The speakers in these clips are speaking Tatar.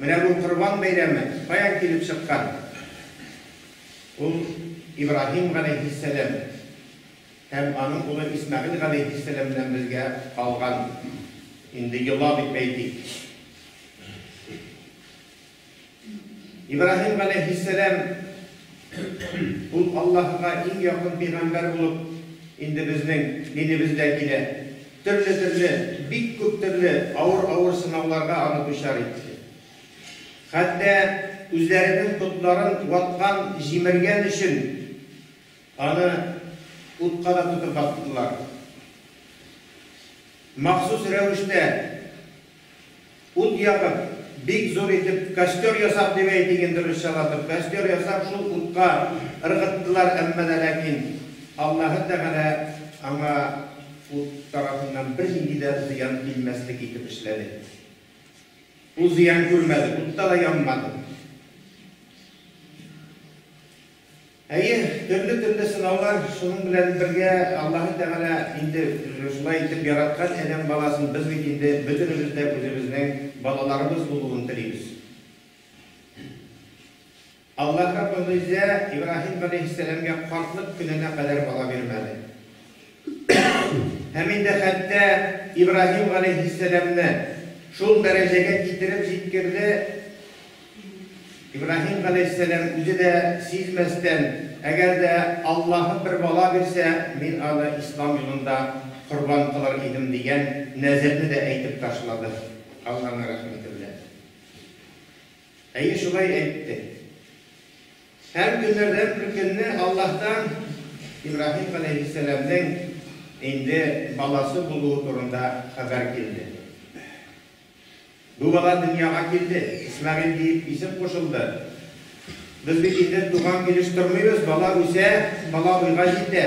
Менә бу Корбан бәйрәме каян килеп чыккан? Ул Ибраһим галәйһиссәлам һәм аның улы Исмәгыйль галәйһиссәламнән безгә калган инде йола дип әйтик. Ибраһим галәйһиссәлам ул Аллаһыга иң якын пигамбәр булып инде безнең динебездә килә. Төрле-төрле, бик күп төрле авыр-авыр сынауларга аны дучар итте. Хәтта үзләренең потларын ваткан, җимергән өчен аны утка да тотып аттылар. Махсус рәвештә Ут ягып, бик зур итеп костер ясап дип әйтик инде русчалатып, костер ясап шул утка ыргыттылар, әмма дә ләкин Аллаһы Тәгалә аңа ут тарафыннан бернинди дә зыян килмәслек итеп эшләде. Ул зыян күрмәде, утта да янмады. Әйе, төрле-төрле сынаулар, шуның белән бергә Аллаһы Тәгалә инде шулай итеп яраткан адәм баласын, без бит инде бөтенебез дә үзебезнең балаларыбыз булуын телибез. Аллаһ Раббы Гыйззә Ибраһим галәйһиссәламгә картлык көненә кадәр бала бирмәде. Һәм инде хәтта Ибраһим галәйһиссәламне шул дәрәҗәгә китереп җиткерде, Ибраһим галәйһиссәлам үзе дә сизмәстән, Әгәр дә Аллаһы бер бала бирсә, мин аны ислам юлында корбан кылыр идем, дигән нәзерне дә әйтеп ташлады, Алланың рәхмәте белән. Әйе, шулай әйтте. Һәм көннәрдән бер көнне Аллаһтан Ибраһим галәйһиссәламнең инде баласы булуы турында хәбәр килде. Бу бала дөньяга килде, Исмәгыйль диеп исем кушылды. Без бит инде туган килеш тормыйбыз, бала үсә, бала буйга җитә.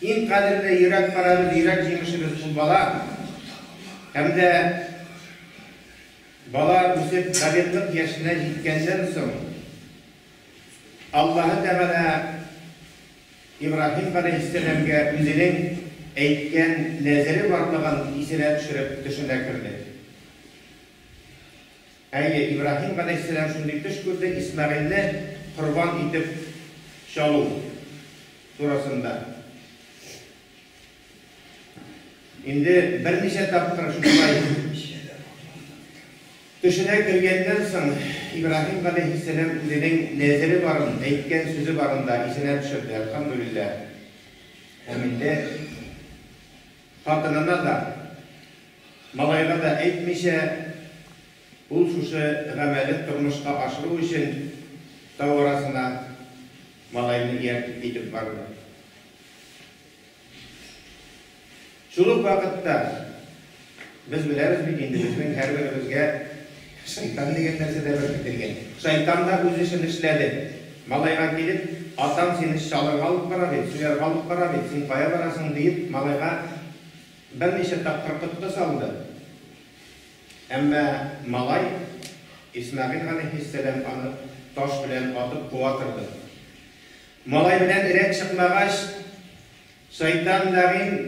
Иң кадерле йөрәк парәбез, йөрәк җимешебез ул бала. Һәм дә бала үсеп балигълык яшенә җиткәннән соң, Аллаһы Тәгалә Ибраһим галәйһиссәламгә үзенең әйткән нәзере барлыгын исенә төшереп төшенә керде. Әйе, Ибраһим галәйһиссәлам шундый төш күрде, Исмәгыйльне корбан итеп чалу турасында. Инде берничә тапкыр шушылай төшенә кергәннән соң, Ибраһим галәйһиссәлам үзенең нәзере барын, әйткән сүзе барын да исенә төшерде, әлхәмдүлилләһ. Һәм инде хатынына да, малайга да әйтмичә, ул шушы гамәлен тормышка ашыру өчен тау арасына малайны ияртеп китеп барды. Шул ук вакытта, без беләбез бит инде, безнең һәрберебезгә шайтан дигән нәрсә дә беркетелгән. Шайтан да үз эшен эшләде. Малайга килеп, атаң сине чалырга алып бара бит, суярга алып бара бит, син кая барасың, диеп, малайга берничә тапкыр коткы салды. Әмма малай, Исмәгыйль галәйһиссәлам аны таш белән атып куа торды. Малай белән рәт чыкмагач, шайтан ләгыйнь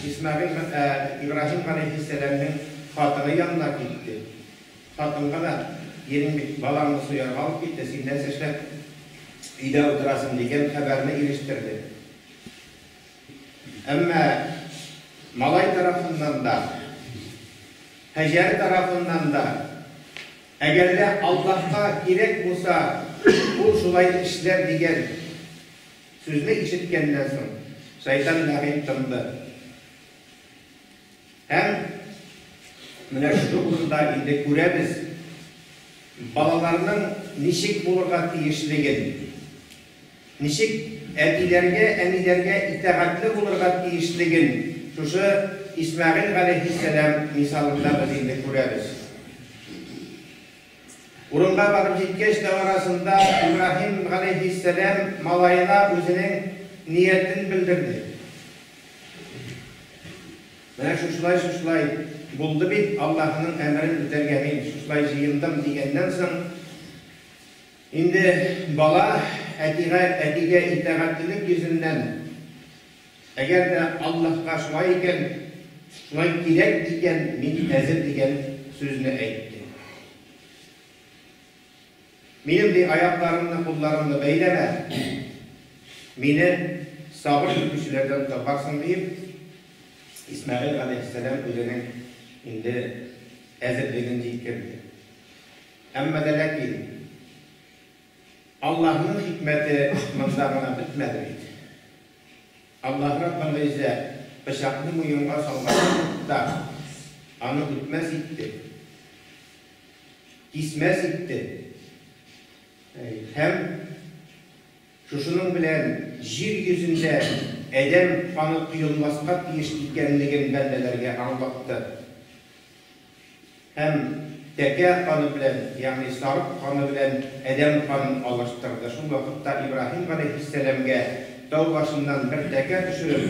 Исмәгыйль, ә, Ибраһим галәйһиссәламнең хатыны янына китте. Хатынга да, Ирең бит балаңны суярга алып китте, син нәрсә эшләп өйдә утырасың, дигән хәбәрне ирештерде. Әмма малай тарафыннан да, Һәҗәр тарафыннан да Әгәр дә Аллаһка кирәк булса, Ул шулай эшләр дигән сүзне ишеткәннән соң, шайтан ләгыйнь тынды. Һәм менә шушы урында инде күрәбез балаларның ничек булырга тиешлеген, ничек әтиләргә, әниләргә итагатьле булырга тиешлеген шушы Исмәгыйль галәйһиссәлам мисалында без инде күрәбез. Урынга барып җиткәч тә арасында Ибраһим галәйһиссәлам малаена үзенең ниятен белдерде. Менә шушылай-шушылай булды бит, Аллаһының әмерен үтәргә мин шушылай җыендым дигәннән соң, Инде бала әтигә, әтигә итагатьлелек йөзеннән, әгәр дә Аллаһка шулай икән, шулай кирәк икән, мин әзер дигән сүзне әйтте. Минем, ди, аякларымны, кулларымны бәйләмә, мине сабыр итүчеләрдән табарсың, диеп, Исмәгыйль галәйһиссәлам үзенең инде әзерлеген җиткерде. Әмма дә ләкин Аллаһның хикмәте монда гына бетмәде бит. Аллаһ Раббыл Гыйззә пычакны муенга салган вакытта аны үтмәс итте, кисмәс итте һәм шушының белән җир йөзендә адәм каны коелмаска тиеш икәнлеген бәндәләргә аңлатты. Һәм тәкә каны белән, ягъни сарык каны белән адәм канын алыштырды. Шул вакытта Ибраһим галәйһиссәламгә тау башыннан бер тәкә төшереп,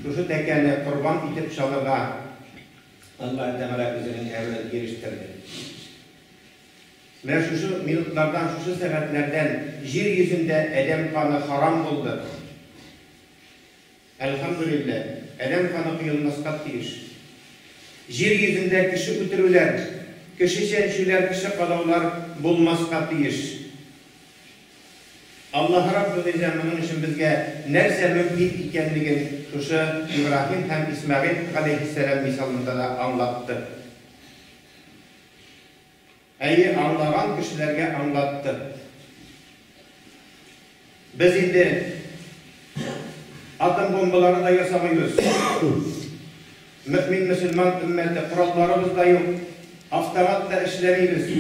шушы тәкәне корбан итеп чалырга Аллаһы Тәгалә үзенең әмерен ирештерде. Менә шушы минутлардан, шушы сәгатьләрдән җир йөзендә адәм каны харам булды. Әлхәмдүлилләһ, адәм каны коелмаска тиеш. Җир йөзендә кеше үтерүләр, кеше чәнчүләр, кеше кадаулар булмаска тиеш. Аллаһ Раббы Гыйззә моның өчен безгә нәрсә мөмкин икәнлеген шушы Ибраһим һәм Исмәгыйль галәйһиссәлам мисалында да аңлатты. Әйе, аңлаган кешеләргә аңлатты. Без инде атом бомбалары да ясамыйбыз. Мөэмин мөселман өммәте, коралларыбыз да юк, автомат та эшләмибез.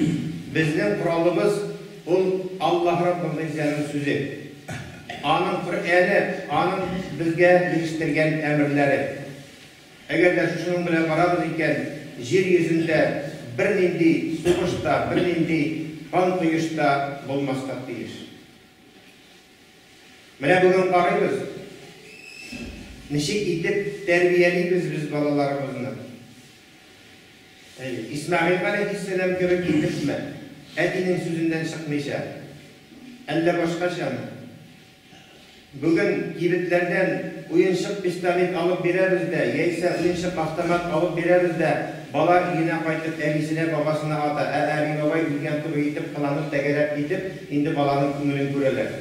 Безнең коралыбыз ул Аллаһ Раббыл Гыйззәнең сүзе. Аның Коръәне, аның безгә ирештергән әмерләре. Әгәр дә шушының белән барабыз икән, җир йөзендә бернинди сугыш та, бернинди кан коеш та булмаска тиеш. Менә бүген карыйбыз, ничек итеп тәрбиялибез без балаларыбызны. Әйе, Исмәгыйль галәйһиссәлам кебек итепме, әтинең сүзеннән чыкмыйча, әллә башкачамы? Бүген кибетләрдән уенчык пистолет алып бирәбез дә, яисә уенчык автомат алып бирәбез дә, бала өенә кайтып әбисенә, бабасына ата, ә әби-бабай үлгән кебек итеп кыланып, тәгәрәп китеп, инде баланың күңелен күрәләр.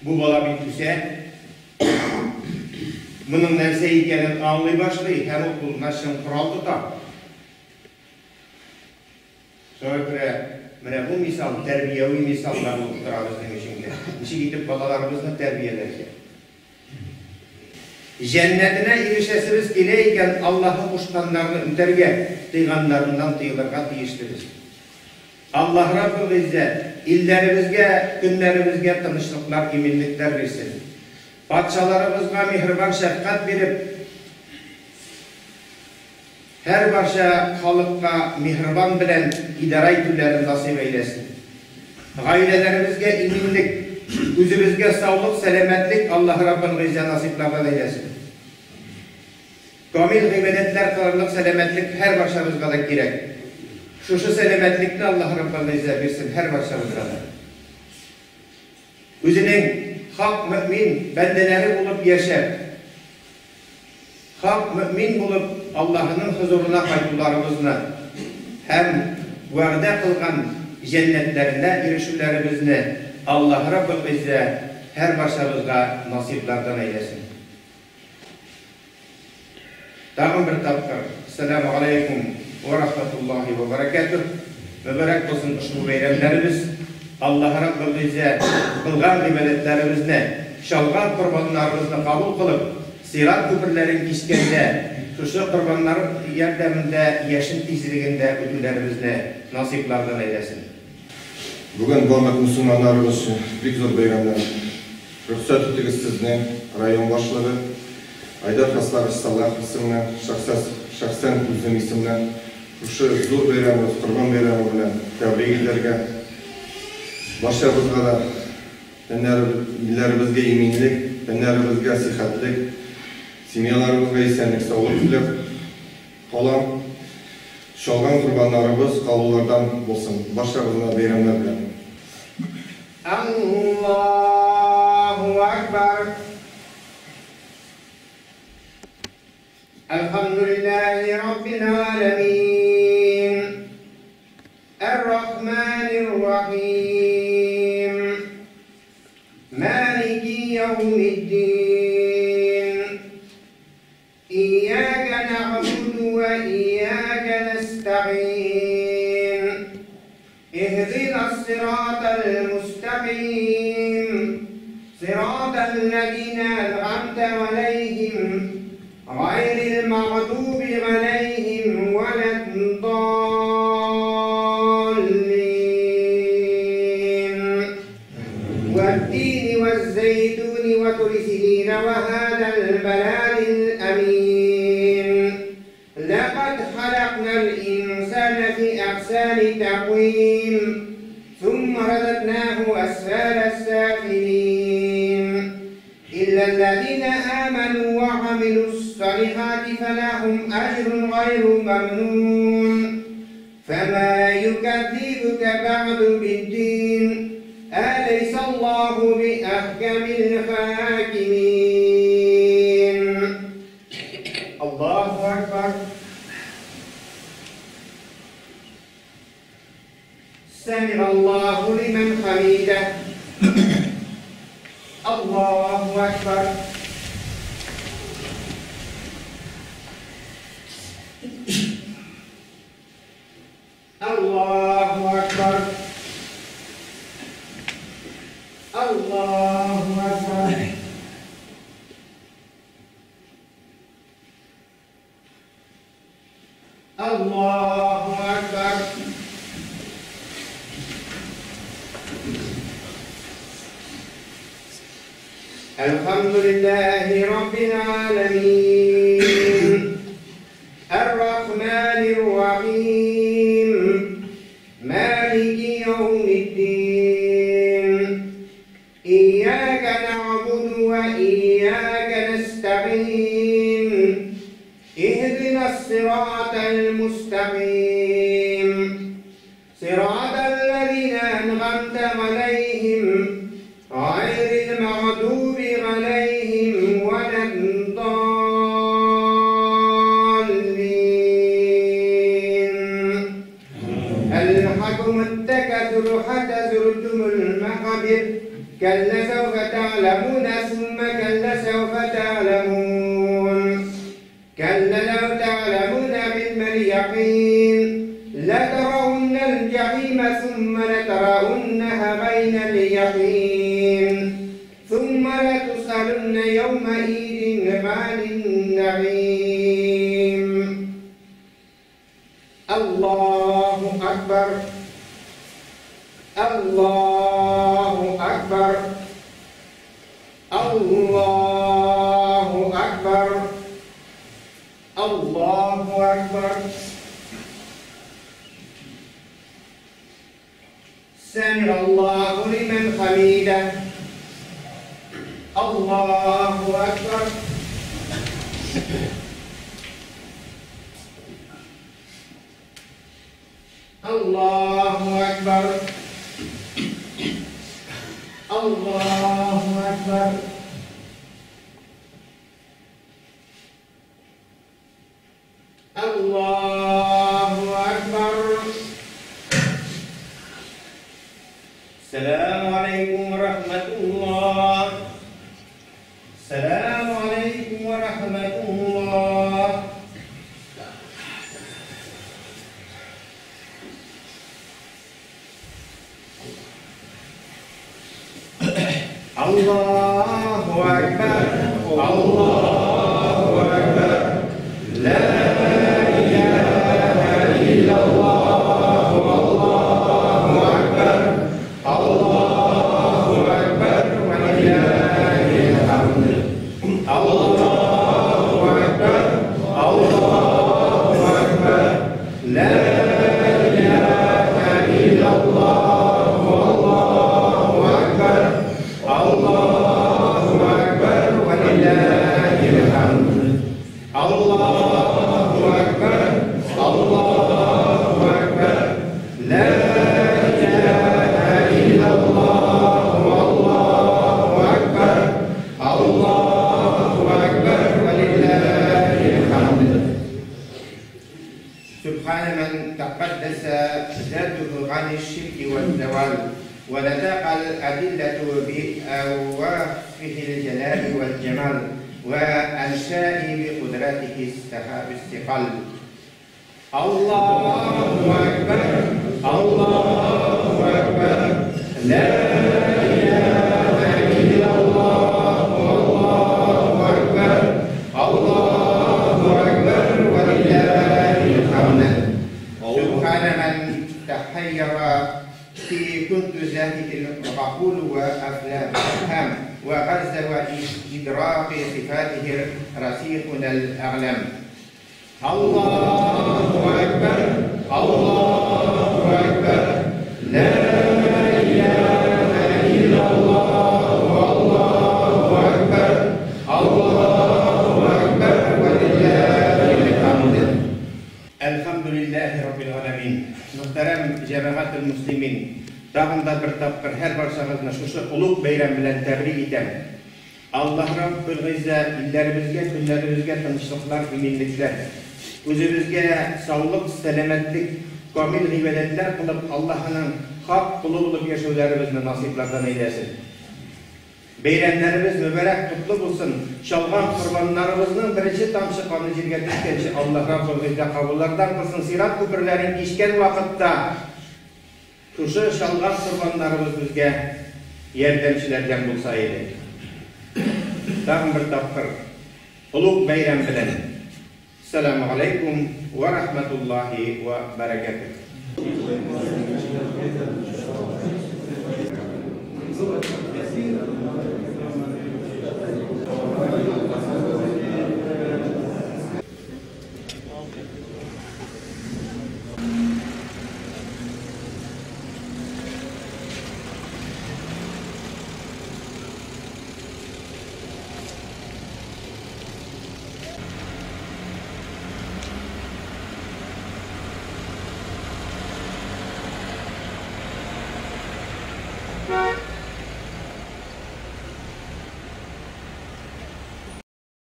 Бу бала бит үсә, моның нәрсә икәнен аңлый башлый һәм ул кулына чын корал тота. Шуңа күрә менә бу мисал тәрбияви мисал да булып тора безнең өчен дә. Ничек итеп балаларыбызны тәрбияләргә? Җәннәтенә ирешәсебез килә икән, Аллаһы кушканнарны үтәргә, тыйганнарыннан тыелырга тиешлебез. Аллаһ Раббул Гыйззә илләребезгә, көннәребезгә тынычлыклар, иминлекләр бирсен. Патшаларыбызга миһербан шәфкать биреп, Һәр барча халыкка миһербан белән идарә итүләрен насыйп әйләсен. Гаиләләребезгә иминлек, үзебезгә саулык, сәламәтлек Аллаһы Раббыл Гыйззә насыйплардан әйләсен. Камил гыйбадәтләр кылырлык сәламәтлек һәр барчабызга да кирәк. Шушы сәламәтлекне Аллаһы Раббыл Гыйззә бирсен һәр барчабызга да. Үзенең хак мөэмин бәндәләре булып яшәп, хак мөэмин булып Аллаһының хозурына кайтуларыбызны һәм вәгъдә кылган җәннәтләренә ирешүләребезне Аллаһ Раббыл Гыйззә һәрбарчабызга насыйплардан әйләсен. Тагын бер тапкыр, Әссәләмү галәйкүм вә рахмәтуллаһи вә бәрәкәтүһ! Мөбарәк булсын ошбу бәйрәмнәребез! Аллаһы Раббыл Гыйззә кылган гыйбадәтләребезне, чалган корбаннарыбызны кабул кылып, сират күперләрен кичкәндә, шушы корбаннар ярдәмендә яшен тизлегендә үтүләребезне насыйплардан әйләсен. Бүген барлык мөселманнарыбыз өчен бик зур бәйрәмнәр. Рөхсәт итегез сезне, район башлыгы Айдар Хасларович Салахов исеменнән, шәхсәс шәхсән үзем исемнән шушы зур бәйрәмебез, Корбан бәйрәме белән тәбрик итәргә. Барчабызга да тәннәребез, илләребезгә иминлек, тәннәребезгә сихәтлек, семьяларыбызга исәнлек-саулык теләп калам. Чалган корбаннарыбыз кабуллардан булсын. Барчабызны да бәйрәмнәр белән. Аллаһу акбар. Әлхәмдүлилләһи раббил галәмин. Әр-рахманир-рахим. الصراط المستقيم صراط الذين أنعمت عليهم غير المغضوب عليهم ولا الضالين. والتين والزيتون وطور سينين وهذا البلد الأمين. لقد خلقنا الإنسان في أحسن تقويم ثم رددناه أسفل السافلين. إلا الذين آمنوا وعملوا الصالحات فلهم أجر غير ممنون. فما يكذبك بعد بالدين أليس الله بأحكم الحاكمين. الله أكبر. سمع الله لمن حمده. الله أكبر. الله أكبر. الله أكبر. الله أكبر. الحمد لله رب العالمين الرحمن الرحيم مالك يوم الدين إياك نعبد وإياك نستعين اهدنا الصراط المستقيم صراط الذين أنعمت عليهم غير المغضوب عليهم ولا الضالين. ألهاكم التكاثر حتى زرتم المقابر كلا سوف تعلمون ثم كلا سوف تعلمون كلا لو تعلمون علم اليقين لترون الجحيم ثم لترونها عين اليقين ثم لتسألن يومئذ عن النعيم. الله أكبر. الله أكبر. الله أكبر. الله أكبر. سمع الله لمن حمده. الله أكبر. الله أكبر. الله أكبر. الله أكبر. السلام عليكم ورحمة الله. السلام عليكم ورحمة الله. الله أكبر. الله أكبر. لا إله إلا الله. الله أكبر. الله أكبر ولله الحمد. الله أكبر. الله أكبر. لا إله إلا الله. الله أكبر. الله أكبر ولله الحمد. الله أكبر. الله أكبر. لا إله إلا الله. الله أكبر. الله أكبر ولله الحمد. سبحان من تقدس ذاته عن الشرك والزوال ونطق الأدلة بأوصافه الجلال والجمال وأنشاء بقدرته السحاب الثقل. الله أكبر. الله أكبر. Лә иләһә илляллаһ, Аллаһу әкбәр, Аллаһу әкбәр, вә лиллаһил хәмд. Субхана мән тәхәййәра фи кунту заһидил гакул вә әфһам вә газзә вә идраки сифатихи расихунал әгъләм. Аллаһу әкбәр, Аллаһу әкбәр, лә иләһә илляллаһ, Аллаһу әкбәр, Аллаһу әкбәр, вә лиллаһил хәмд. Әлхәмдүлилләһи раббил галәмин. Мөхтәрәм җәмәгател мөслимин, тагын да бер тапкыр һәрбарчагызны шушы олуг бәйрәм белән тәбрик итәм. Аллаһ Раббел Гыйззә илләребезгә, көннәребезгә тынычлыклар, иминлекләр, үзебезгә саулык, сәламәтлек, камил гыйбадәтләр кылып, Аллаһының хак колы булып яшәүләребезне насыйплардан әйләсен. Бәйрәмнәребез мөбарәк, котлы булсын, чалган корбаннарыбызның беренче тамчы каны җиргә төшкәнче Аллаһ Раббел Гыйззә кабуллардан кылсын, сират күперләрен кичкән вакытта, Шушы чалган корбаннарыбыз безгә ярдәмчеләрдән булса иде. Тагын бер тапкыр олуг бәйрәм белән! Сәламү галәйкүм вә рахмәтуллаһи вә бәрәкәтүһ!